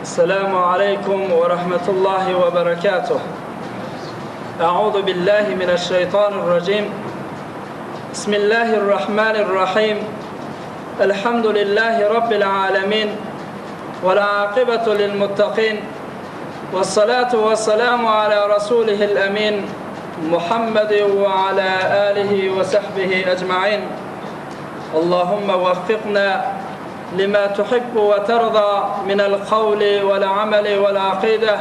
Esselamu aleýkum we rahmetullahi we berekatuh. A'udhu billahi mineşşeýtanirrajim. Bismillahirrahmanirrahim. Elhamdülillahi rabbil alamin. Vel akibetu lil muttaqin. Vessalatu vesselamu ala rasulihil emin. Muhammed ve ala alihi ve sahbihi ecmaîn. Allahumma waffiqna لما تحب وترضى من القول والعمل والعقيدة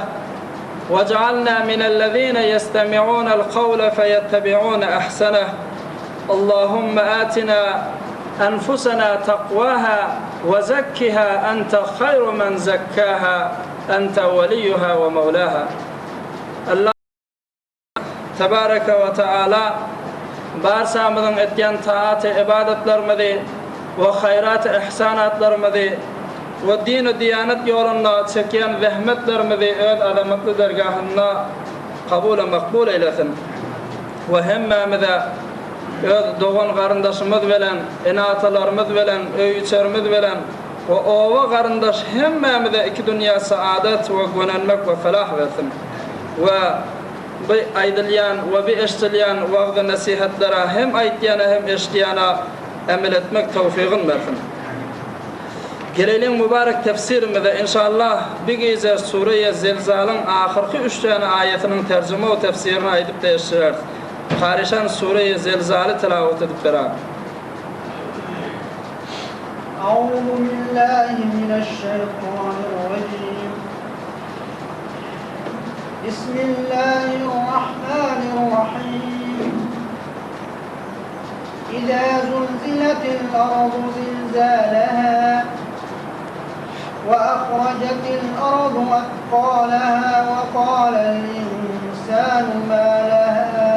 واجعلنا من الذين يستمعون القول فيتبعون أحسنه اللهم آتنا أنفسنا تقواها وزكها أنت خير من زكاها أنت وليها ومولاها الله Tebareke we Teala barçamyzyň etýän taat-y-ybadatlarymyzy we haýrat-y-ihsanatlarymyzy we din-u-diýanet ýolunda çekýän zähmetlerimizi öz azamatly dergahynda kabul-u makbul eýlesin we hemmämize öz dogan-garyndaşymyz bilen, ene-atalarymyz bilen, öý-içerimiz bilen we oba-garyndaş hemmämize iki dünýä saadat we gönenmek we felah bersin we Bi aýdylýan we bi eşdilýän wagzy-nesihatlara hem aýtýana hem eşidýäne emel etmek towfygyn bersin. Geleýliň mübarek tefsirimize inşallah bi gije Sureýe Zelzalyň ahyrky üç däne aýatynyň terjime we tefsirini aýdyp-da eşdireris. Karyşan Sureýe Zelzaly tilawat edip berer. Auzu billahi mineşşeýtanirrajim. Bismillahirrahmanirrahim. Iza zulziletil ardu zilzalaha ve ahrajetil ardu athqalaha ve qalel insanu ma laha.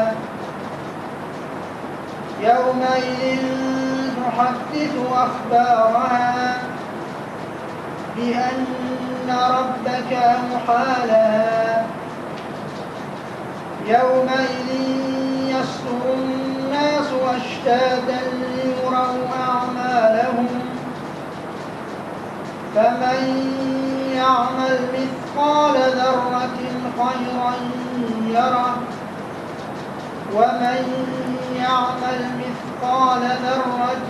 Ýewmeizin tuhaddisu ahbaraha bienne rabbeke evha leha. Ýewmeizin ýesdurun-nasu eştaten liyuraw a'malehum. Femen ýa'mel mithqale zerratin haýran ýerah. ومن يعمل مثقال ذرة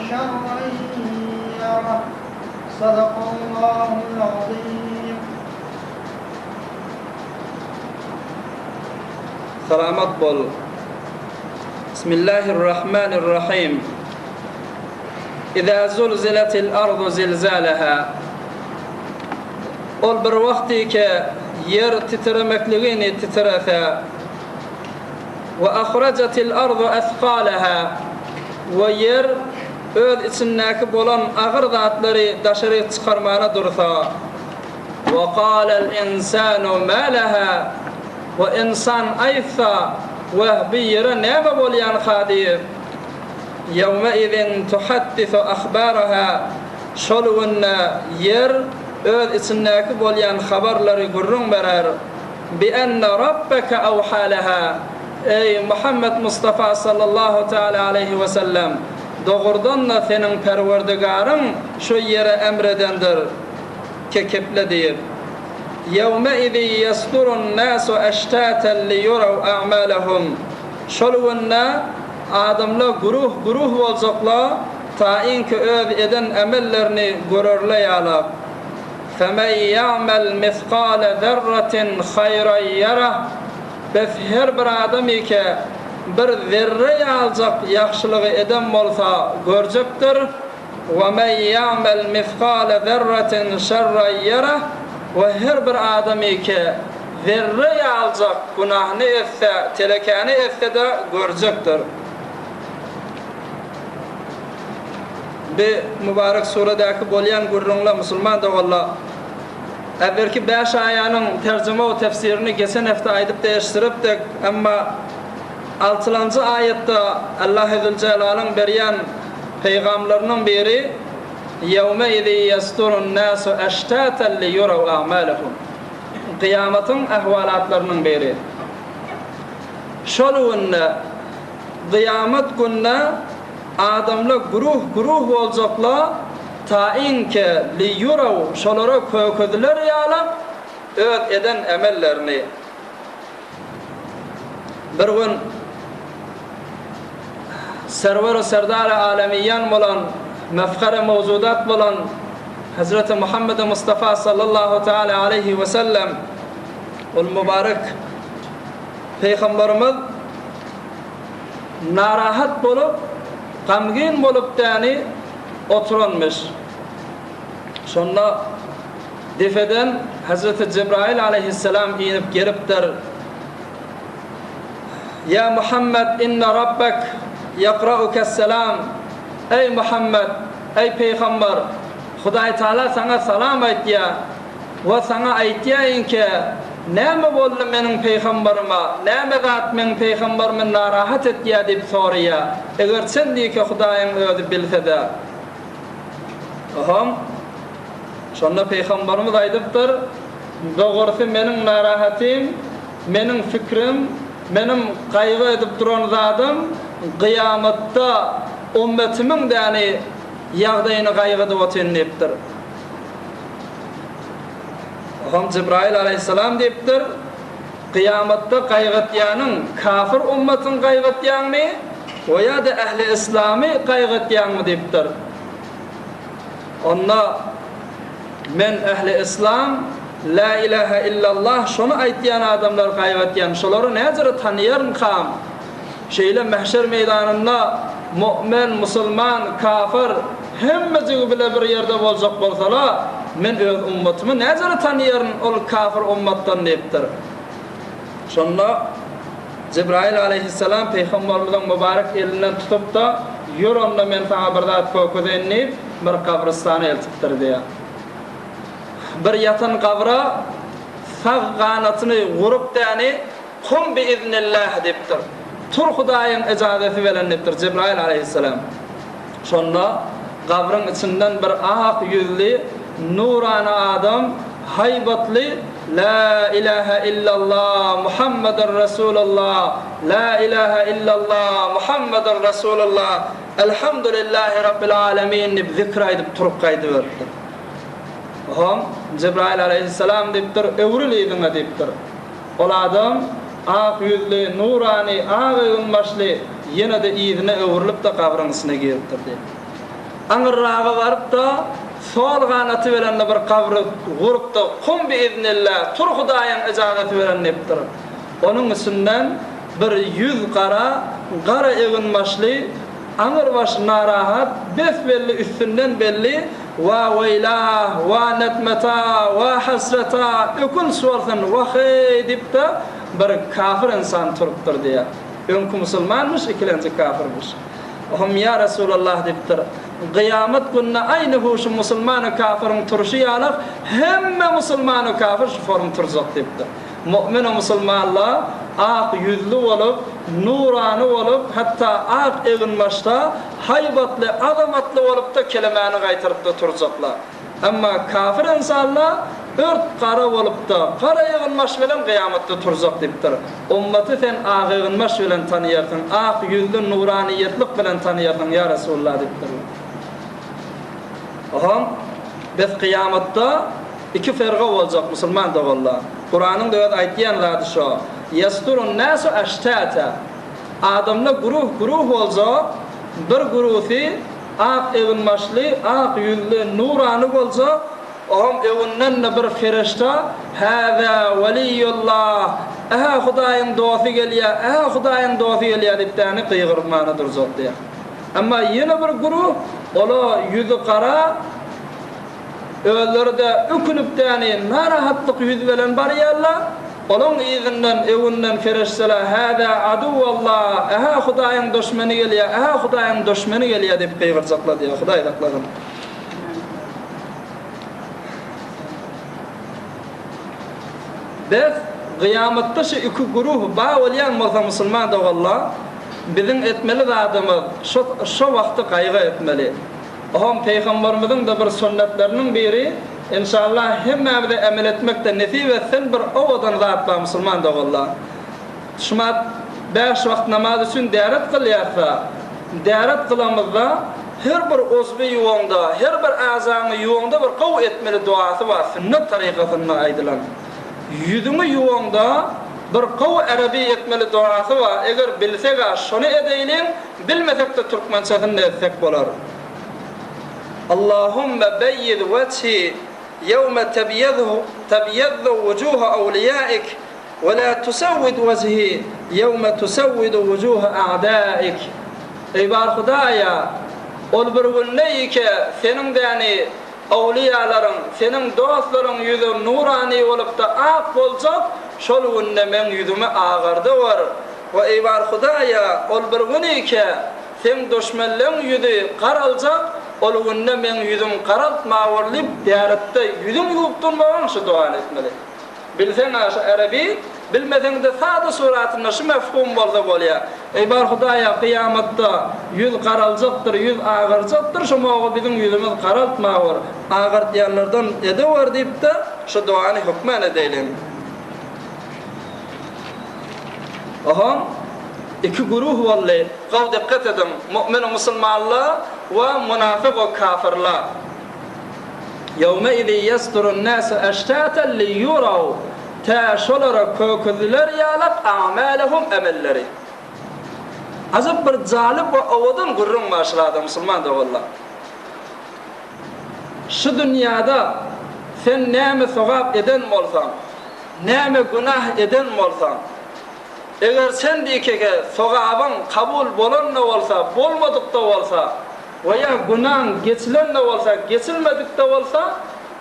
شرا يره صدق الله العظيم. Salamat bol. Bismillahirrahmanirrahim. Iza zulziletil ardu zilzalaha. Ol bir wagtyke ýer titremekligini titrese, we ahrajatil ardu asqalaha, we ýer öz içindäki bolan agyr zatlary daşaryk çykarmana dursa, we galal insanu ma laha, we ynsan aýtsa, Wah, bi ýere näme bolýanka diýip, ýewmeizin tuhaddisu ahbaraha, Şol günde ýer öz içindäki bolýan habarlary gürrüň berer. Bi-enne Rabbeke awha leha, Eý, Muhammet Mustafa sallallahu teala aleýhi we sellem, dogrudan-da seniň Perwerdigaryň şu ýere emredendir, kekeple diýip. Ýewme-izi ýesdurun-nasu eştäten liýuraw a'malehum, Şol günde adamlar güruh-güruh boljaklar, Taýynki öz eden emellerini görerle ýalak. Femen ýa'mel misgale zerratin haýran ýerah, Bes her bir adam ike bir zerre ýaljak ýagşylygy eden bolsa görjekdir, we men ýa'mel misgale zerratin şerran ýerah, we her bir adam ike zerre ýaljak günahyny etse, telekäni etse-de görjekdir. Bi mübarek suredäki bolýan gürrüňle musulman doganlar, äwelki bäş aýanyň terjime we tefsirini geçen hepde aýdyp-da eşdiripdik, emma altylanjy aýatda Allahy Züljelaliň berýän peýgamlarynyň biri, Ýewmeizin ýesdurun-nasu eştäten liýuraw a'malehum. Kyýamatyň ahwalatlarynyň biri. Şol günde Kyýamat günde adamlar güruh-güruh boljaklar. Tainke liyuraw şolara kökeziler ýalak öz eden emellerini. Bir gün Serwer-u Serdar-y Alemiýan bolan, Mefher-i Mewzudat bolan Hezreti Muhammedi Mustafa sallallahu teala aleýhi we sellem ol mübarek Pygamberimiz narahat bolup, gamgyn bolup däni oturanmyş. Şonda depeden Hezreti Jebraýyl aleýhisselam inip gelipdir. Ýa Muhammet inne Rabbek ýakrauke's-selam Eý Muhammet, eý pygamber, Hudaý Taala saňa salam aýtýar we saňa aýtýaýynke, näme boldy meniň pygamberyma, näme zat meň pygamberymy narahat etýär diýip soraýar, eger çen diýke Hudaýyň özi bilsede. Oho. Şonda pygamberimiz aýdypdyr, Dogrusy meniň narahatym, meniň fikrim, meniň gaýgy edip duran zadym gyýamatda ummetimiň däni ýagdaýyny gaýgy edip otyryn diýipdir. Oho Jebraýyl alaýhyssalam diýipdir, Gyýamatda gaýgytýanyň kafir ummatyň gaýgytýaňmy we ýa-da ähli yslamy gaýgytýaňmy diýipdir. Onda men ähli yslam Lä ilähä illallah şony aýtýan adamlary gaýgytýan şolary näjere tanaýarmkam? Şeýle mähşer meýdanynda mu'min, musulman, kafir hemmejigi bile bir ýerde boljak bolsala, men öz ummatymy näjere tanaýaryn ol kafir ummatdan diýipdir. Şonda Jebraýyl aleýhissalam Pygamberimiziň mübarek elinden tutup-da, Ýör onda men saňa bir zat görkezeýin diýip, bir gabrystana eltipdir diýýär. Bir ýatan gabra sag ganatyny gurup däni, Kum bi-iznillah diýipdir. Tur Hudaýyň ejazesi bilen diýipdir Jebraýyl aleýhissalam. Şonda gabryň içinden bir ak ýüzli, nurana adam haýbatly Lä ilähä illallah, Muhammeden Resulullah, Lä ilähä illallah, Muhammeden Resulullah, Elhamdülillahi Rabbil alemin diýip zikr aýdyp turup gaýdyberipdir. Oho, Jebraýyl aleýhissalam diýipdir, Öwrül yzyňa diýipdir. Ol adam ak ýüzli, nurany, ak eginbaşly ýene-de yzyna öwrülip-de gabryň içine giripdir diýip. Aňyrraga baryp-da, sol ganaty bilen-de bir gabry gurup-da, Kum bi-iznillah, tur Hudaýyň ejazasy bilen diýipdir. Onuň içinden bir ýüz gara, gara eginbaşly, aňyrbaş narahat, bes-belli üstünden belli, Wa-weýlah, wa netmeta, wa hasreta, ökünç bolsun, wah-eý diýip-de, bir kafir ynsan turupdyr diýýär. Öňki musulmanmyş, ikilenji kafirmiş. Hum ýa Resulallah diýipdir. Gyýamat gününe aýny hu şu musulmanu kafiriň turşy ýalak hemme musulmanu kafir şu forum turjak diýipdir. Mu'minu musulmanlar ak ýüzli bolup, nurany bolup, hatda ak eginbaşda haýbatly, azamatly bolupda kelemäni gaýtarypda turjaklar. Emma kafir ynsanlar ört gara bolupda, gara eginbaş bilen gyýamatda turjak diýipdir. Ummaty sen ak eginbaş bilen tanaýarsyň, ak ýüzli nuranyýetlik bilen tanaýarsyň, ýa Resulallah diýipdirler. Oho, bes kyýamatda iki ferga boljak musulman doganlar. Kuranyň-da öz aýtýan zady şo. Ýesdurun nasu aştata. Adamlar guruh-guruh boljak, bir gurusy ak eginbaşly, ak ýüzli, nurany boljak, oňam öňünden-de bir fereşte, Hâzâ weliýullah, Ä-hä Hudaýyň dosty gelýär, ä-hä Hudaýyň dosty gelýär diýip däni gygyrmana durjak diýýär. Emma ýene bir guruh, ola ýüzi gara, Özleri-de ökünip däni narahatlyk ýüz bilen barýarlar. Olaň yzyndan, öňünden perişdeler, Hâzâ aduwwallah, Ä-hä Hudaýyň duşmany gelýär, ä-hä Hudaýyň duşmany gelýär diýip gygyrjaklar diýýär. Hudaý saklasyn. Bes, gyýamatda şu iki güruh bar bolýan bolsa musulman doganlar, biziň etmeli zadymyz şo şo wagty gaýgy etmeli. Oňam Pygamberimiziň-de bir sünnetleriniň biri, enşallah hemmämize emel etmek-de nesip etsin, bir owadan zat bar musulman doganlar. Şumat bäş wagt namaz üçin däret kylýarsa, däret kylamyzda. her bir uzwy ýuwaňda, her bir azaňy ýuwaňda bir gowy etmeli duasy bar, sünnet tarykasynda aýdylan. Ýüzüňi ýuwaňda bir gowy arabi etmeli duasy bar, eger bilseg-ä şony edeýliň, bilmesek-de türkmençesini-de etsek bolar. Allahümme beýýid wejhi ýewme tebýezzu wujuhu awliýaik we la tusewwid wejhi ýewme tusewwidu wujuhu a'daik Eý bar Hudaýa, ol bir gün neýke seniň däni awliýalaryň, seniň dostlaryň ýüzi nurany bolupda ak boljak, şol günde meň ýüzümi agardawer. We eý bar Hudaýa, ol bir günike Seň duşmenleň ýüzi garaljak, ol günde meň ýüzüm garaltmawur diýip, däretde ýüzüň ýuwup durmagyn şu dogany etmeli. Bilseň-ä şu erebi, bilmeseň-de sada suratynda şu mefhum bolsa bolýar. Eý bar Hudaýa, kyýamatda ýüz garaljakdyr, ýüz agarjakdyr, şu moga biziň ýüzümiz garaltmawur, agartýanlardan edewer diýip-de, şu dogany hökmän edeýliň. Oho, iki güruh boldy. Gowy dikkat ediň, mu'min musulmanlar we munafyk we kafirler. Ýewmeizin ýesdurun-nasu eştäten liýuraw, tä şolara kökeziler ýalak a'malehum emelleri. Ajap bir jalyp we owadan gürrüň bar şulada musulman doganlar. Şu dünýäde sen näme sogap eden bolsaň, Näme günah eden bolsaň, eger sen diýkeke sogabyň kabul bolan-da bolsa, bolmadyk-da bolsa we ýa günaň geçilen-de bolsa, geçilmedik-de bolsa,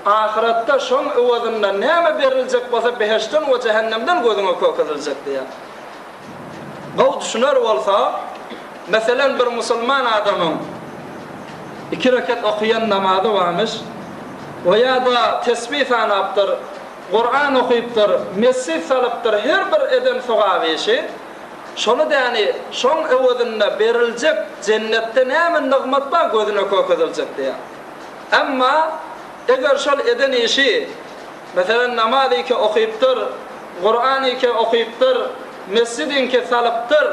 ahyretde şoň öwezinde näme beriljek bolsa behişden we jähennemden gözüňe kökeziljek diýýär. Gowy düşüner bolsa, meselem bir musulman adamyň iki reket okaýan namazy barmyş we ýa-da tesbih sanapdyr, Kuran okypdyr, mesjit salypdyr, her bir eden sogap işi, şony däni şoň öwezinde beriljek jennetde näme nygmat bar gözüne kökeziljek diýýär. Emma eger şol eden işi, meselem namaz ike okypdyr, Kuran ike okypdyr, mesjit inke salypdyr,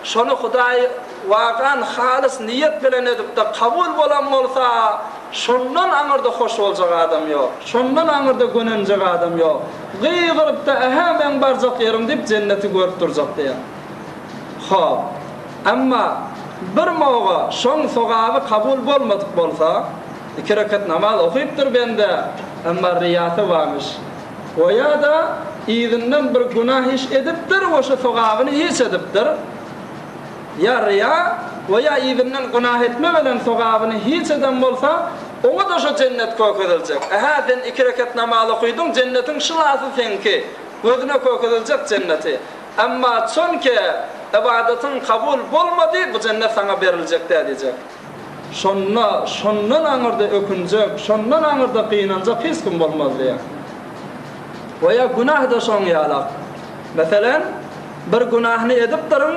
şony Hudaý wakan halys niýet bilen edipde kabul bolan bolsa, şondan aňyrda hoş boljak adam ýok. Şondan aňyrda gönenjek adam ýok. Gygyrypda ähä meň barjak ýerim diýip jenneti görüp durjak diýýär. Hop. Emma bir moga şoň sogaby kabul bolmadyk bolsa, iki rekat namaz okypdyr bende, emma riýasy barmyş. We ýa-da yzyndan bir günah iş edipdir we şo sogabyny hiç edipdir. Ýa ryýa we ýa yzyndan günah etme bilen sogabyny hiç eden bolsa, oňa-da şo jennet kökeziljek. Ähä, sen iki reket namaz okydyň, jennetiň şylasy seňki. Gözüne kökeziljek jenneti. Emma çonki ybadatyň kabul bolmady, bu jennet saňa beriljek däl diýjek. Şonda şondan aňyrda ökünjek, şondan aňyrda gynanjak hiç kim bolmaz diýýär. We ýa günah-da şoň ýalak. Meselem, bir günahyny edipdirin,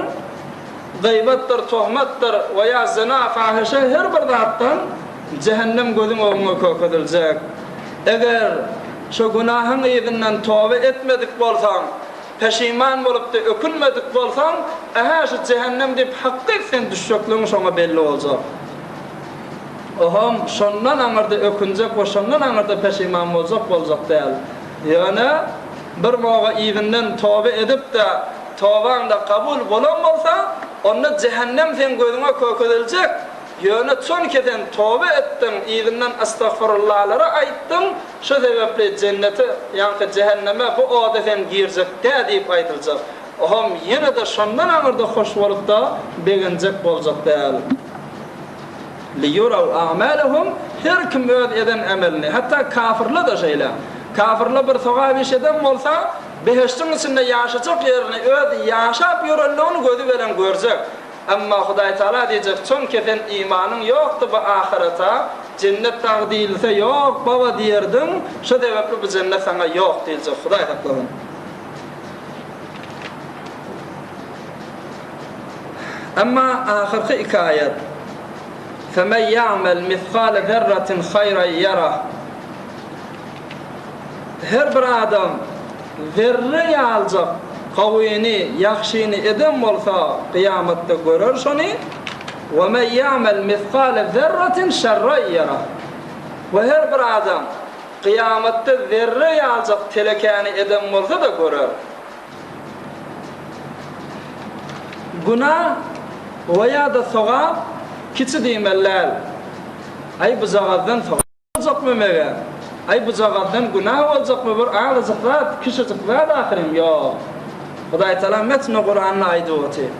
gyýbatdyr, tohmatdyr we ýa zyna, fahyşa her bir zatdan jähennem gözüň öňüňe kökeziljek. Eger şo günahyň yzyndan toba etmedik bolsaň, Peşiman bolupdy ökünmedik bolsaň, ähä şu jähennem diýip hakkyk sen düşjekligiň şoňa belli boljak. Oham şondan aňyrda ökünjek we şondan aňyrda peşiman boljak boljak däl. Ýöne bir moga yzyndan toba edip-de tobaň-da kabul bolan bolsa, onda jähennem seň gözüňe kökeziljek, ýöne çonki sen toba etdiň, yzyndan estagfurullalary aýtdyň, Şu sebäpli jennete, ýaňky jähenneme bu oda sen girjek dä diýip aýdyljak. Oham ýene-de şondan aňyrda hoş bolup-da begenjek boljak däl. Liýuraw a'malahum, her kim öz eden emelini, hatda kafyrlar-da şeýle. Kafyrlar bir sogap iş eden bolsa, behişdiň içinde ýaşajak ýerini, öz ýaşap ýörenligini gözi bilen görjek. Emma Hudaý Taala diýjek, Çünki sen imanyň ýokdy bu ahyrete, jennet dagy diýilse ýok baba diýerdiň, şo sebäpli bu jennet saňa ýok diýiljek, Hudaý saklasyn. Emma ahyrky iki aýat, Femen ýa'mel misgale zerratin haýran ýarah. Her bir adam zerre ýaljak gowyny, ýagşyny eden bolsa, kyýamatda görer şony. Ve men ya'mel miskale zerratin şerran yerah. We her bir adam kyýamatda zerre ýaljak telekäni eden bolsa-da görer. Günah we ýa-da sogap kiçi diýmeli däl. Aý bujagazdan sogap boljakmy meger? Aý bujagazdan günah boljakmy bir azajyk zat, kiçijik zat ahyryn ýok. Hudaýtagala metni Kuranda aýdyp otyr.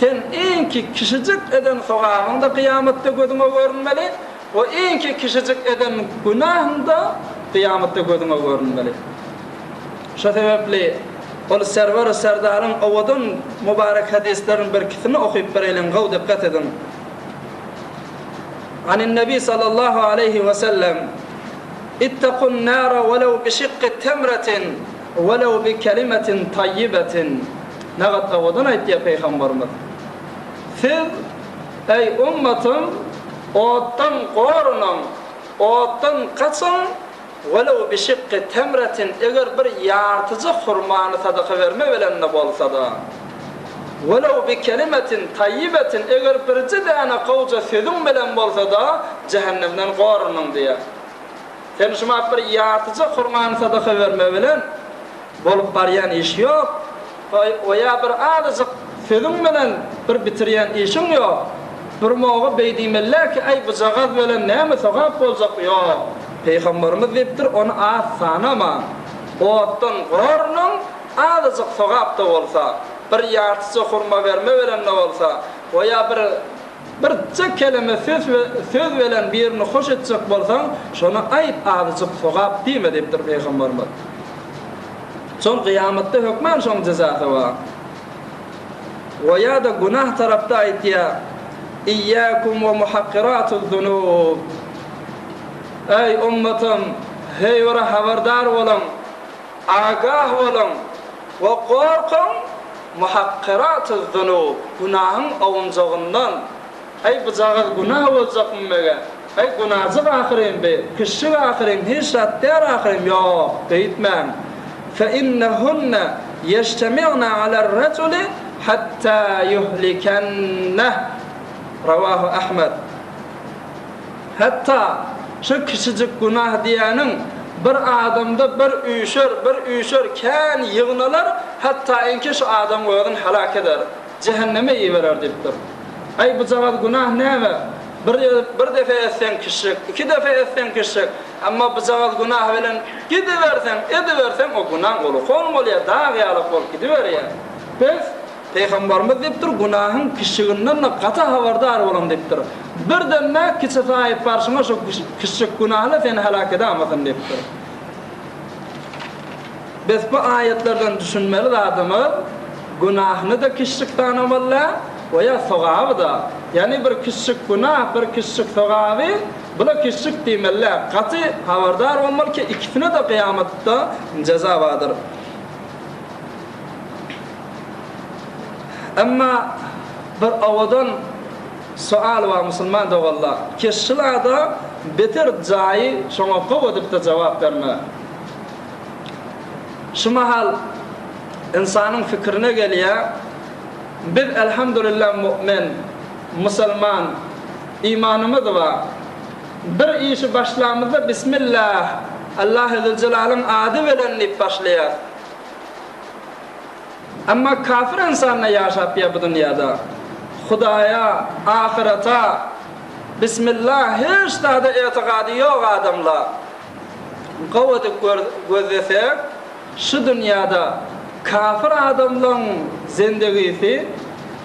Sen iňki kişijik eden sogabyň-da kyýamatda gözüňe görünmeli we iňki kişijik eden günahyň-da kyýamatda gözüňe görünmeli. Şo sebäpli ol Serwer-u Serdaryň owadan mübarek hadyslaryn birkisini okyp bereýliň gowy dykgat ediň. Anin-Nebi sallallahu aleýhi we sellem, Ittakun nara welew bi şikki temretin welew bi kelimetin taýýibetin. Nagat owadan aýtýar Pygamberimiz. Siz, eý ummatym, otdan gorunyň, otdan gaçyň, Welew bişikki temretin eger bir ýartyjyk hurmany sadaka berme bilen-de bolsa-da. Welew bikelimetin taýýibetin eger birje däne gowja sözüň bilen bolsa-da jähennemden goranyň diýýär. Sen şumat bir ýartyjyk hurmany sadaka berme bilen bolup barýan iş ýok. We ýa bir azajyk sözüň bilen bir bitirýän işiň ýok. Bir moga beý diýmeliler ki, äý bujagaz bilen näme sogap boljak, ýok. Pygamberimiz diýipdir, ony az sanama. Otdan goranyň azajyk sogap-da bolsa, bir ýartyja hurma berme bilen-de bolsa, we ýa bir birje keleme söz söz bilen birini hoş etjek bolsaň, şony aýt azajyk sogap diýme diýipdir Pygamberimiz. Soň kyýamatda hökman şoň jezasy bar. We ýa-da günah tarapda aýtýar, Iýýäkum we muhakkiratuz-zunub. Eý, ummatym, heý bir habardar boluň, agah boluň we gorkuň muhakkiratuz-zunub, günahyň owunjagyndan. Äý bujagaz günah boljakmy mege? Äý günajyk ahyryn bi, kişjik ahyryn, hiç zat däl ahyryn, ýok, beýtmäň. Fe innehunne ýeştemi'ne aler-rejuli hatta ýuhlikenneh. Rawahu Ahmed. Hatda şu kiçijik günah diýýäniň bir adamda bir üýşer, bir üýşer, kän ýygnalar, hatda enki şu adamyň özüni helak eder. Jähenneme iberer diýipdir. Aý, bujagaz günah näme? Bir bir depe etseň kişjik, iki depe etseň kişjik, emma bujagaz günah bilen gidiberseň, ediberseň, o günaň ulukon bolýar, dag ýalak bolup gidiberýär. Bes, Pygamberimiz diýipdir, günahyň kişjiginden-de gaty habardar boluň diýipdir. Birden-de kiçi saýyp barşyňa şo kişjik günahly seni heläk edämesin diýipdir. Biz bu aýatlardan düşünmeli zadymyz, günahyny-da kiçjik sanamaly we ýa sogaby-da. Ýagny bir kiçjik günah, bir kiçjik sogaby, bula kiçjik diýmeli däl. Gaty habardar bolmaly ki, ikisine-de kyýamatda jeza bardyr. Emma bir owadan soal bar musulman doganlar, ki şulada beter jaýy şoňa gowy edip-de jogap berme. Şu mahal ynsanyň pikirine gelýär, biz elhamdulillah mu'min, musulman, imanymyz bar. Bir işi başlamyzda Bismillah, Allahy Züljelalyň ady bilen diýip başlaýas. Emma kafir ynsan-da ýaşap ýa bu dünýäde. Hudaýa, ahyrete, Bismillah hiç zada ygtykady ýok adamlar. Gowy edip gözlesek, şu dünýäde kafir adamlaň zendegisi,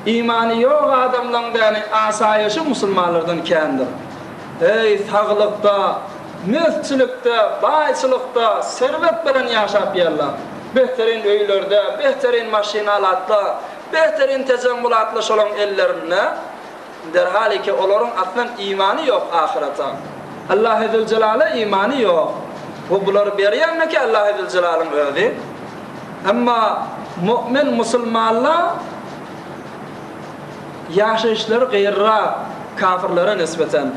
imany ýok adamlaň däni asaýyşy musulmanlardan kändir. Eý, saglykda, mesçilikde, baýçylykda, serwet bilen ýaşap ýerler. Behterin öýlerde, behterin maşyn-alatlar, behterin tejemmulatlar şolaň ellerinde. Derhaliki olaryň aslan imany ýok ahyrata. Allahy Züljelala imany ýok. We bulary berýänmeki Allahy Züljelalyň özi. Emma mu'min musulmanlar ýaşaýyşlary gaýryrak kafirlere nisbeten.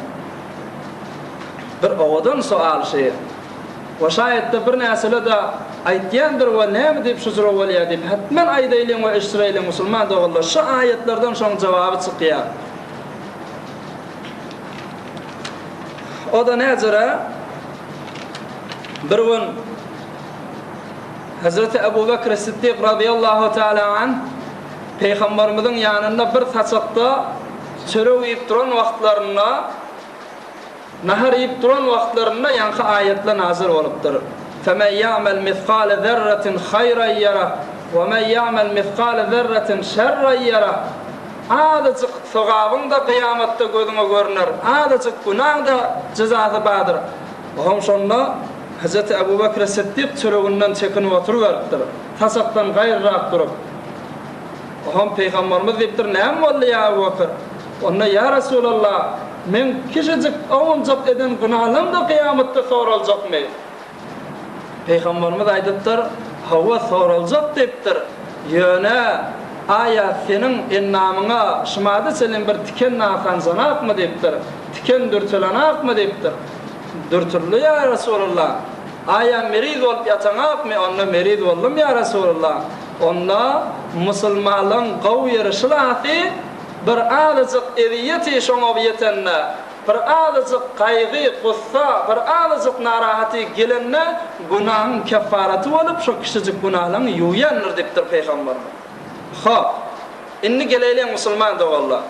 Bir owadan soal şy. We şaýatda bir näsele-de aýtýandyr we näme diýip şu jura bolýar diýip hetmen aýdaýlyň we eşdireýliň musulman doganlar şu aýatlardan şoň jogaby çykýar. O-da näjere? Bir gün Hezreti Ebu Bekr Siddik razyýallahu teala anh Pygamberimiziň ýanynda bir saçakda çörek iýip duran wagtlarynda, nahar iýip duran wagtlarynda ýaňky aýatlar nazyl bolupdyr. Femen ýa'mel misgale zerretin haýran ýerah, we men ýa'mel misgale zerretin şerran ýerah. Azajyk sogabyň-da kyýamatda gözüňe görner, azajyk günaň-da jezasy bardyr. Oňam şonda Hezreti Ebu Bekri Siddik çöreginden çekinip oturyberipdir. Saçakdan gaýryrak durup. Oňam Pygamberimiz diýipdir, Näme boldy, ýa Ebu Bekr? Onda, Ýa Resulallah, meň kiçijik, owunjak eden günahlarym-da kyýamatda soraljakmy? Pygamberimiz aýdypdyr, Hawa, soraljak diýipdir. Ýöne, aýa seniň endamyňa şumada çenli bir tiken nasanjanakmy diýipdir. Tiken dürtülenakmy diýipdir. Dürtüldi ýa Resulallah. Aýa meriz bolup ýataňakmy? Onda meriz boldum ýa Resulallah. Onda musulmanlaryň gowy ýeri şulasy, bir azajyk ezýeti şoňa ýetende, Bir azajyk gaýgy, gussa, bir azajyk narahaty gelende günahyň keffaraty bolup şo kiçijik günalaňy ýuwýandyr diýipdir Pygamberimiz. Hop, indi geleýliň musulman doganlar.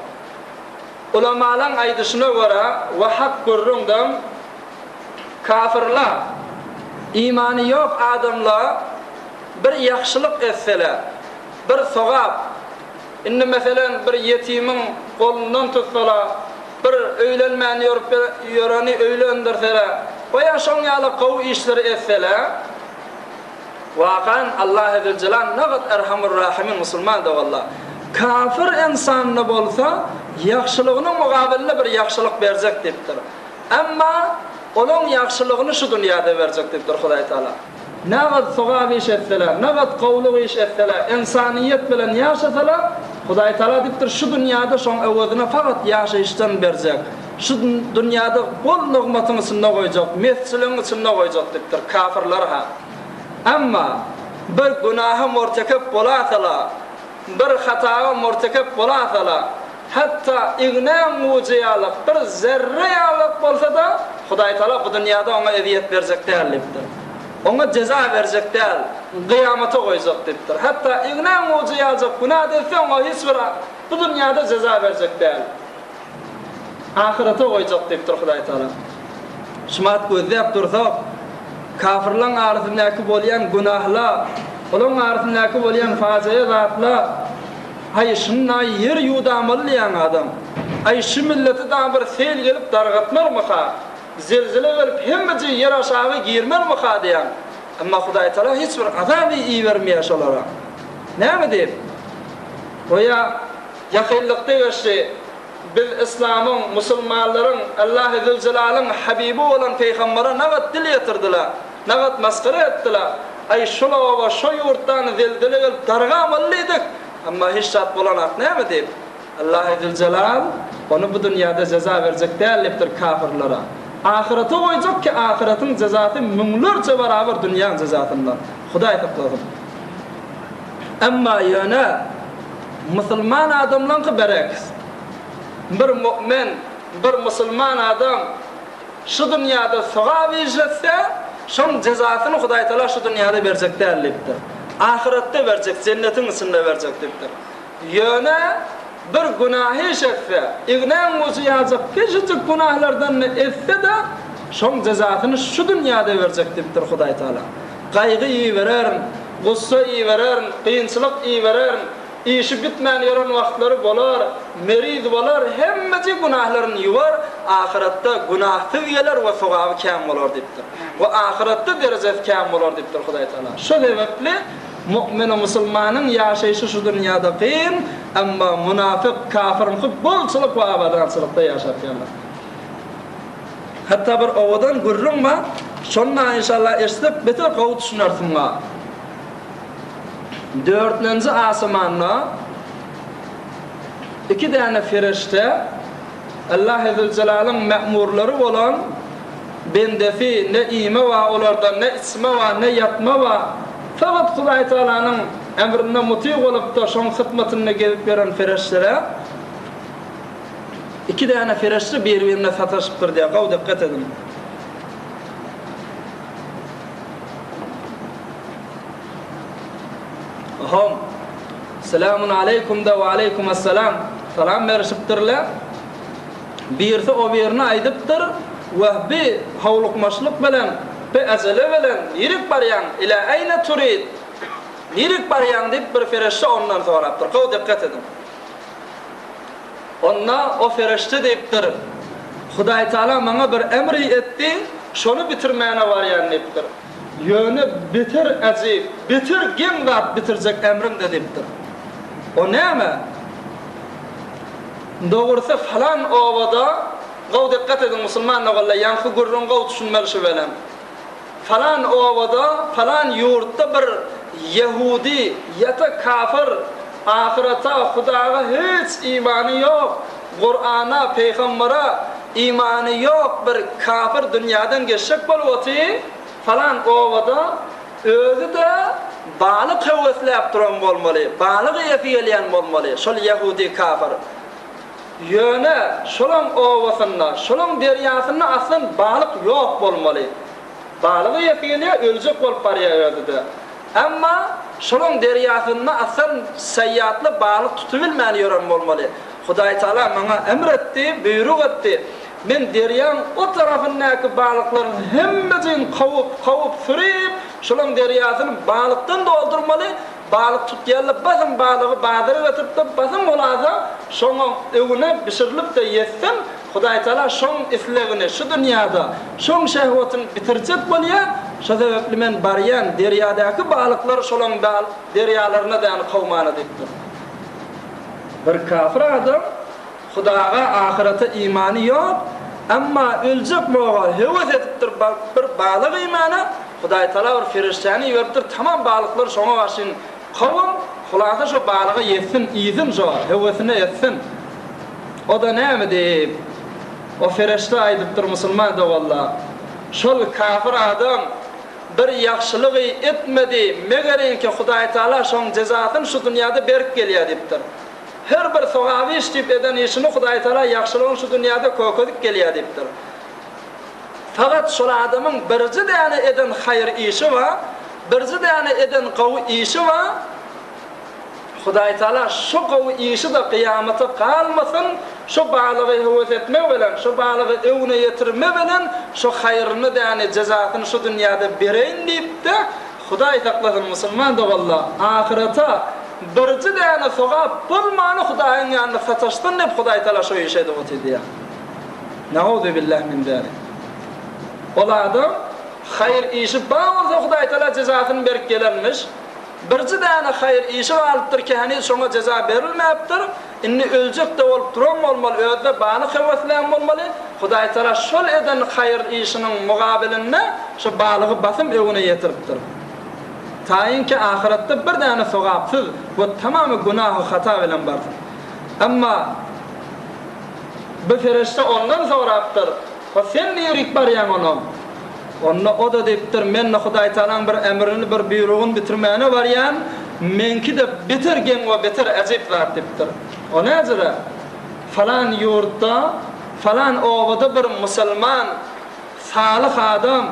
Ulamalaň aýdyşyna görä we hak gürrüňden kafirler, imany ýok adamlar bir ýagşylyk etseler, bir sogap, Indi meselem bir ýetimiň golundan tutsala, bir öýlenmän ýörüp ýöreni öýlendirsele we ýa şoň ýaly gowy işleri etsele, wakan Allahy Züljelal nagat Erhamur Rahimin musulman doganlar. Kafir ynsanda bolsa ýagşylygynyň mugabylynda bir ýagşylyk berjek diýipdir. Emma olaň ýagşylygyny şu dünýäde berjek diýipdir Hudaý Taala. Nagat sogap iş etseler, nagat gowulyk iş etseler, ynsanyýet bilen ýaşasalar, Hudaý Tagala diýipdir, şu dünýäde şoň öwezine fakat ýaşaýyşdan berjek, şu dünýäde bol nygmatyň içinde goýjak, mesçiligiň içinde goýjak diýipdir, kafirler-ha. Emma bir günaha murtekep bolasalar, bir hataga murtekep bolasalar, Hatda ignäň ujy ýalyk, bir zerre ýalyk bolsa-da, Hudaýtagala bu dünýäde oňa ezýet berjek däl diýipdir. Oňa jeza berjek däl, kyýamata goýjak diýipdir. Hatda ignäň ujy ýaljak günä-da etse, oňa hiç bir bu dünýäde jeza berjek däl. Ahyrete goýjak diýipdir Hudaýtagala. Şumat gözläp dursak, kafirlaň arasyndaky bolýan günahla, olaň arasyndaky bolýan fajyga zatla, Aý şunda ýer ýuwdamaly diýýäň adam. Aý şu milleti da bir sel gelip dargatmarmyka? Zelzele gelip hemmeje ýer aşagy girmermika diýýäň. Emma Hudaýtagala hiç bir azaby ibermeýär şolara. Näme diýip? Goýa ýakynlykda geçdi. Biz yslamyň, musulmanlaryň, Allahy Züljelalyň habibi bolan peýgambere nagat dil ýetirdiler. Nagat masgara etdiler. Aý şol oba, şo ýurtdan zelzele gelip dargamaly diýdik. Emma hiç zat bolanak näme diýip. Allahy Züljelal ony bu dünýäde jeza berjek däl diýipdir kafirlere. Ahyrete goýjak ki ahyretiň jezasy müňlerçe barabar dünýäň jezasyndan. Hudaý saklasyn. Emma ýöne musulman adamlaňky bereks. Bir mu'min, bir musulman adam Şu dünýäde sogap iş etse, şoň jezasyny Hudaýtagala şu dünýäde berjek däl diýipdir. Ahyretde berjek, jennetiň içinde berjek diýipdir. Ýöne bir günah iş etse, ignäň ujy ýaljak kiçijik günahlardan-da etse-de, şoň jezasyny şu dünýäde berjek diýipdir Hudaýtagala. Gaýgy ibererin, gussa ibererin, kynçylyk ibererin, Işi bitmän ýören wagtlary bolar, meriz bolar, hemmeje günahlaryny ýuwar, ahyretde günahsyz geler we sogaby kän bolar diýipdir. We ahyretde derejesi kän bolar diýipdir Hudaý Tagala. Şo sebäpli mu'mini musulmanyň ýaşaýşy şu dünýäde kyn, emma munafyk, kafiriňki bolçulyk we abadançylykda ýaşap ýörler. Hatda bir owadan gürrüň bar, şonda inşallah eşitsek beter gowy düşünersiň. Dördünji asmanda iki däne perişde Allahy Züljelalyň mämurlary bolan bendesi ne iýme bar olarda, ne içme bar, ne ýatma bar. Fakat Hudaý Tagalanyň emrine mutyg bolup-da, şoň hyzmatynda gezip ýören perişdelere. Iki däne fereşte bir-birine sataşypdyr diýýär. Gowy dykgat ediň. Hom. Selamun aleýkum-da we aleýkum essalam. Salam berişipdirler. Birisi o birine aýdypdyr, Wah, bi howlukmaçlyk bilen, bi ajele bilen nirik barýaň, ila äýne turid? Nirik barýaň diýip bir fereşte ondan sorapdyr. Gowy dykgat ediň. Onda o fereşte diýipdir, Hudaýtagala maňa bir emri etdi, şony bitirmäne barýan diýipdir. Ýöne beter äjip, beter geň zat bitirjek emrim-de diýipdir. O näme? Dogrusy falan obada, gowy dykgat ediň musulman doganlar, ýaňky gürrüň gowy düşünmeli şu welem. Falan obada, falan ýurtda bir ýehudi, ýata kafir, ahyreta, Hudaga hiç imany ýok, Kurana, peýgambere imany ýok bir kafir dünýäden geçjek bolup otyr, falan obada, özi-de balyk höwesläp duran bolmaly, balyk iýesi gelýän bolmaly, şol ýehudi kafir. Ýöne şolaň obasynda, şolaň derýasynda aslan balyk ýok bolmaly. Balyk iýesi gelýär, öljek bolup barýar özi-de. Emma şolaň derýasynda aslan saýýatly balyk tutubilmän ýören bolmaly. Hudaýtagala maňa emr etdi, buýruk etdi. Men derýaň o tarapyndaky balyklaryň hemmejigini kowup, kowup, sürüp, şolaň derýasyny balykdan doldurmaly. Balyk tutýarlar, basym balygy bazara getiripdir, basym bolasa, şoňa öwüne bişirilip-de ýetsin, Hudaýtagala şoň islegini şu dünýäde, şoň şehwetini bitirjek bolýar, şo sebäpli men barýan, derýadaky balyklary şolaň derýalaryna däni kowmana diýipdir. Bir kafir adam Hudaga, ahyrete imany ýok, emma öljek boga höwes edipdir bir balyk iýmäne, Hudaýtagala bir perişdäni iberipdir, tamam balyklary şoňa garşyn kowuň, hulasa şo balyga ýetsin, iýsin şo, höwesine etsin. O-da näme diýip, o perişde aýdypdyr musulman doganlar, şol kafir adam bir ýagşylygy etmedi, megeriňki Hudaýtagala şoň jezasyny şu dünýäde berip gelýär diýipdir. Her bir sogaby iş diýip eden işini Hudaýtagala ýagşylygyny şu dünýäde kökezip gelýär diýipdir. Fakat şol adamyň birji däne eden haýyr işi bar, birji däne eden gowy işi bar, Hudaýtagala şo gowy işi-de kyýamata galmasyn, şo balygy höwes etme bilen, şo balygy öwüne ýetirme bilen şo haýryny däne jezasyny şu dünýäde bereýin diýip-de, Hudaý saklasyn musulman doganlar, ahyrete birji däne sogap bolmany Hudaýyň ýanynda sataşsyn diýip Hudaýtagala şo işi edip otyr diýýär. Nauzubillah min zalik. Ol adam haýyr işi bar bolsa Hudaýtagala jezasyny berip gelenmiş. Birji däne haýyr işi galypdyr ki heniz şoňa jeza berilmäpdir. Indi öljek-de bolup duran bolmaly, özi-de balyk höweslän bolmaly. Hudaýtagala şol eden haýyr işiniň mugabylynda şo balygy basym öňüne ýetiripdir. Taýynki ahyretde bir däne sogapsyz we tamamy günahy hata bilen barsyn. Emma bir perişde ondan sorapdyr, Ho sen nirik barýaň onuň? Onda o-da diýipdir, Men-de Hudaýtagalaň bir emrini, bir buýrugyny bitirmäne barýan, meňki-de beter geň we beter äjip zat diýipdir. O näjüre? Falan ýurtda, falan obada bir musulman, salyh adam,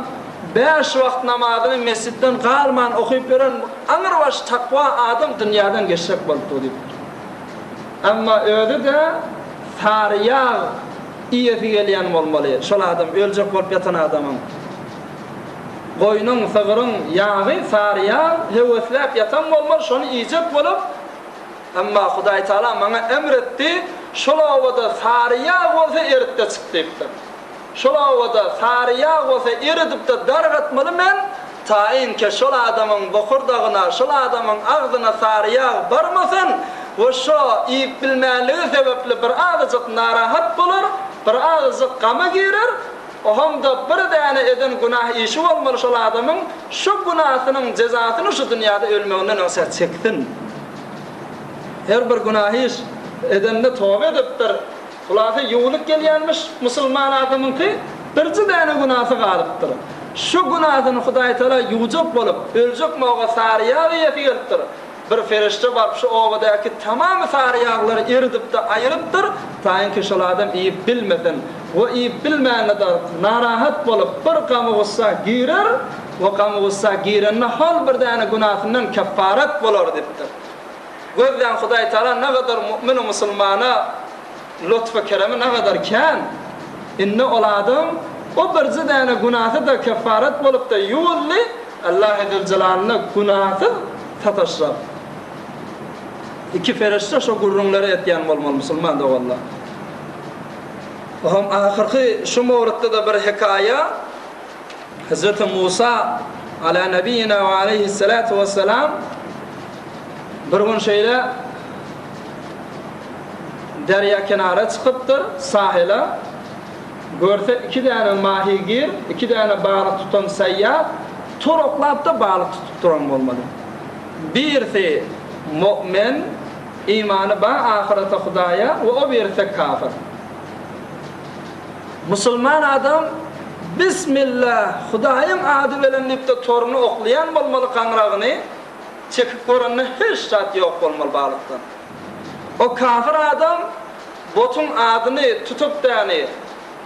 bäş wagt namazyny mesjitden galman okyp ýören aňrybaş takwa adam dünýäden geçjek bolupdy diýipdir. Emma özi-de sary ýag Iýesi gelýän bolmaly, şol adam, öljek bolup ýatan adamyň. Goýnuň, sygryň ýagy, sary ýag, höwesläp ýatan bolmaly, şony iýjek bolup, emma Hudaýtagala maňa emr etdi, şol obada sary ýag bolsa erit-de çyk diýipdir. Şol obada sary ýag bolsa eridip-de dargatmaly men, Taýynka şol adamyň bokurdagyna, şol adamyň agzyna sary ýag barmasyn we şo iýip bilmänligi sebäpli bir azajyk narahat bolar, bir azajyk gama girer, ohamda bir däne eden günah işi bolmaly şol adamyň, şo günasynyň jezasyny şu dünýäde ölmeginden öňçä çeksin. Her bir günah iş edende toba edipdir. Hulasy ýuwulyp gelýänmiş musulman adamyňky birji däne günasy galypdyr. Şu günasyny Hudaýtagala ýuwjak bolup, öljek moga sary ýag iýesi gelipdir. Bir perişde baryp şu obadaky tamamy sary ýaglary eridipde aýyrypdyr. Taýynki şol adam iýip bilmesin we iýip bilmände-de narahat bolup bir gamy-gussa girer we gamy-gussa girende hol bir däne günasyndan keffaret bolar diýipdir. Gözläň Hudaý Tagala nagadar mu'minu musulmana lutfy-keremi nagadar kän. Indi ol adam o birje däne günasy-da keffaret bolup-da ýuwuldy, Allahy Züljelanyna günasyz sataşjak. Iki perişde şo gürrüňleri etýän bolmaly musulman doganlar. Ohm ahyrky şu mowrutda-da bir hekaýa Hezreti Musa ala nebiýina we aleýhissalatu wessalam bir gün şeýle derýa kenara çykypdyr, sahyla. Görse iki däne mahigir, iki däne balyk tutan saýýat tor oklap-da balyk tutup duran bolmaly. Birisi mu'min, imany bar ahyrete Hudaýa we o birisi kafir. Musulman adam Bismillah, Hudaýyň ady bilen diýip-de toruny oklaýan bolmaly gaňragyny çekip görende hiç zat ýok bolmaly balykdan. O kafir adam botuň adyny tutup däni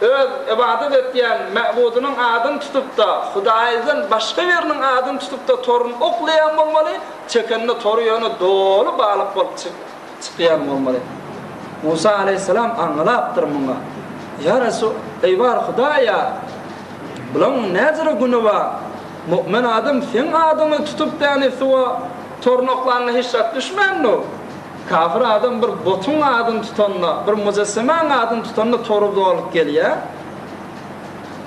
Öz ybadat etýän mäbudynyň adyny tutup-da, Hudaýdan başga biriniň adyny tutup-da toruny oklaýan bolmaly, çekende tory ýöne doly balyk bolup çykýan bolmaly. Musa alaýhyssalam aňlapdyr muňa. Ýa Resul, eý bar Hudaýa, bulaň näjere güni bar? Mu'min adam seň adyňy tutup däni suwa toruny oklanda hiç zat düşmändu. Kafir adam bir butuň adyny tutanda, bir mujessemäň adyny tutanda tory dolup gelýär.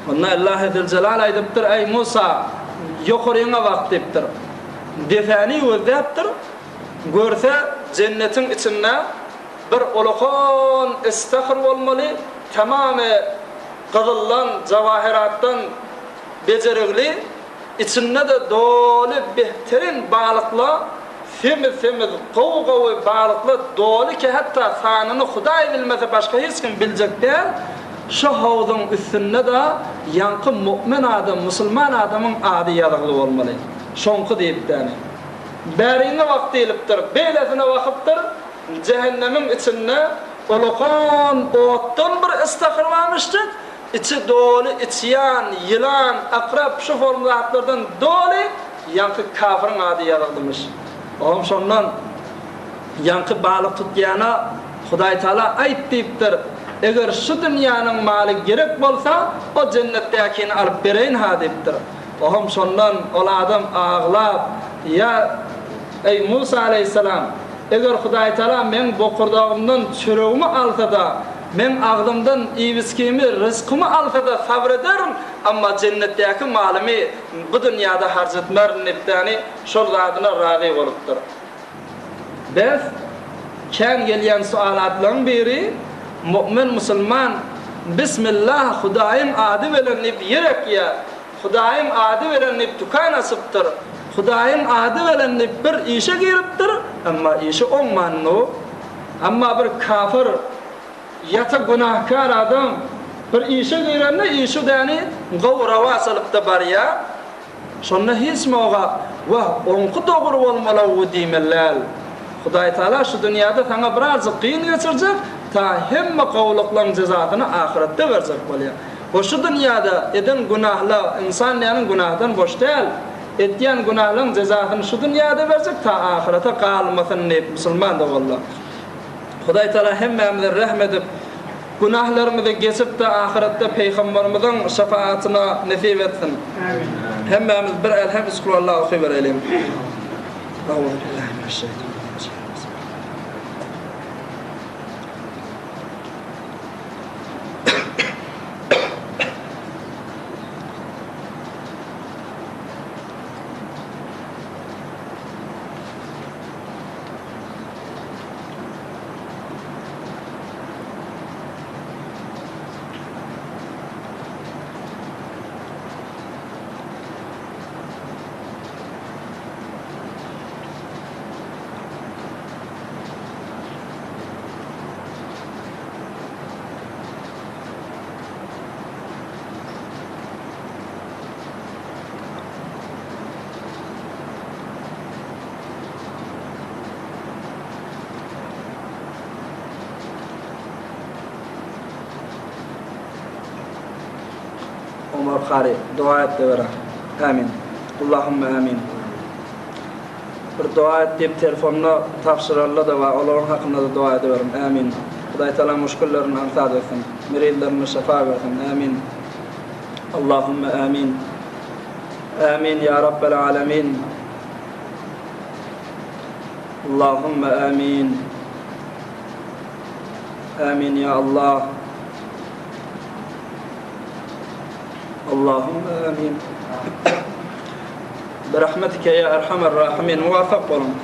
Onda Allahy Züljelal aýdypdyr, Eý Musa, ýokaryňa bak diýipdir. Depäni gözläpdir, görse jennetiň içinde bir ulakan istahr bolmaly, tamamy gyzyldan, jawahyratdan bejerigli, içinde-de doly behterin balykla Semiz-semiz, gowy-gowy balyklar doly ki, hatda sanyny Hudaý bilmese başga hiç kim biljek däl. Şo howzuň üstünde-de ýaňky mu'min adam, musulman adamyň ady ýazygly bolmaly. Şoňky diýipdäni. Bäriňe bak diýlipdir, beýlesine bakypdyr, jähennemiň içinde ulakan otdan bir istahr barmyşdyk, Içi doly içýan, ýylan, akrap şu form zatlardan doly ýaňky kafyryň ady ýazygdymyş. Oňam şondan ýaňky balyk tutýana Hudaýtagala aýt diýipdir, eger şu dünýäniň maly gerek bolsa o jennetdäkini alyp bereýin-ha diýipdir. Oňam şondan ol adam aglap, ýa eý Musa aleýhissalam, eger Hudaýtagala meň bokurdagymdan çöregimi alsa-da, Meň agzymdan iýip-içgimi, ryzkymy alsa-da sabyr ederin, emma jennetdäki malymy bu dünýäde harjatmaryn diýipdäni şol zadyna razy bolupdyr. Bes, kän gelýän sualatlaryň biri, mu'min musulman Bismillah Hudaýyň ady bilen diýip ýer ekýär, Hudaýyň ady bilen diýip dükan açypdyr, Hudaýyň ady bilen diýip bir işe giripdir, emma işi oňmandy. Emma bir kafir ýa-da günahkar adam bir işe girende işi däni gowy rowaç alypda barýar. Şonda hiç kim oga Wah, oňky dogry bolmalaw diýmeli däl. Hudaýtagala şu dünýäde saňa birazjyk kyn geçirjek, ta hemme gowulyklaň jezasyny ahyretde berjek bolýar. We şu dünýäde eden günahla, ynsan diýeniň günahdan boş däl. Etýän günäleň jezasyny şu dünýäde berjek ta ahyrete galmasyn diýip musulman doganlar. Hudaý Taala hemmämize rehm edip günahlarymyzy geçip-de ahyretde peýgambarymyzyň şefaatyna nesip etsin. Hemmämiz bir elhem üç kulalla okybereliň. Auzubillahi mineşşeýtanirrajim. Omar kary doga et dewera. Amin. Allahümme amin. Bir doga et diýip telefonda tabşyrarlar-da bar, olaryň hakynda-da doga edeweriň. Amin. Hudaý Tagala muşkillerini aňsat etsin. Merizlerine şyfa bersin. Amin. Allahümme amin. Amin ýa Rabbel alemin. Allahümme amin. Amin ýa Allah. Allahümme amin. Birahmetike ýa erhamer rahimin. Muvaffak boluň.